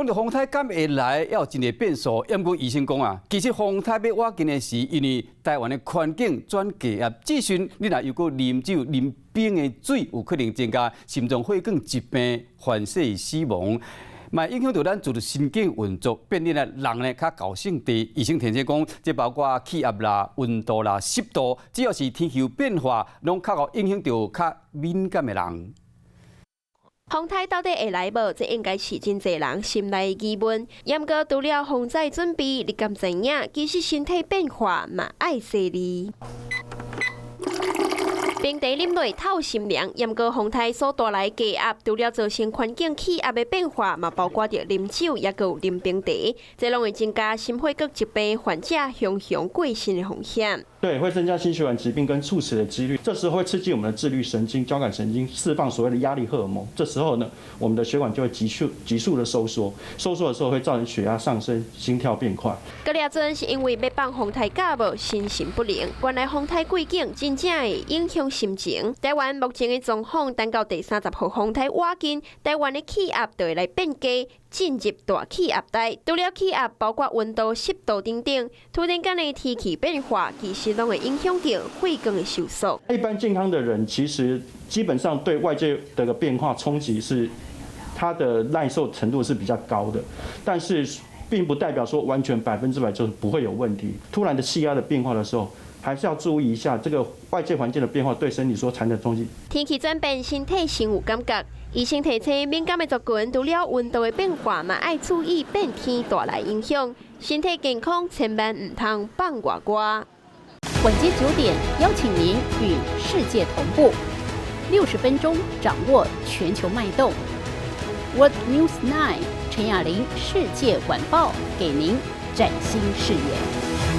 講著風颱敢會來，猶有真濟變數。毋過醫生講啊，其實風颱欲倚近的時，因為台灣的環境轉低壓，這時你若又閣啉酒、啉冰的水，有可能增加心臟血管疾病，患勢死亡，嘛影響著咱自律神經運作，變得咧人呢較厚性地。醫生提醒講，這包括氣壓啦、溫度啦、濕度，只要是天氣有變化，攏較會影響著較敏感的人。風颱到底會來無？這應該是真濟人心內的疑問。毋過除了防災準備，你敢知影？其實身體變化嘛愛細膩。冰茶啉落透心涼，毋過風颱所帶來低壓，除了造成環境氣壓的變化，嘛包括著啉酒，抑閣有啉冰茶，這攏會增加心血管疾病患者雄雄過身的風險。對，會增加心血管疾病跟猝死的幾率。這時候會刺激我們的自律神經、交感神經釋放所謂的壓力荷爾蒙。這時候呢，我們的血管就會急速、急速的收縮，收縮的時候會造成血壓上升、心跳變快。閣掠準是因為欲放風颱假無心神不寧，原來風颱過境真正會影響心情。台灣目前的狀況，等到第30號風颱倚近，台灣的氣壓就會來變低，進入大氣壓帶。除了氣壓，包括溫度、濕度等等，突然間的天氣變化，其實攏會影響著血管的收縮。一般健康的人，其實基本上對外界的個變化衝擊是，他的耐受程度是比較高的，但是並不代表說完全100%就是不會有問題。突然的氣壓的變化的時候，還是要注意一下這個外界環境的變化對身體所產生的衝擊。天氣轉變，身體先有感覺。醫生提醒，敏感的族群，除了溫度的變化，嘛愛注意變天帶來影響。身體健康，千萬毋通放外外。晚間9點，邀請您與世界同步，60分鐘掌握全球脈動。World News 9 陳雅玲世界晚報，給您嶄新視野。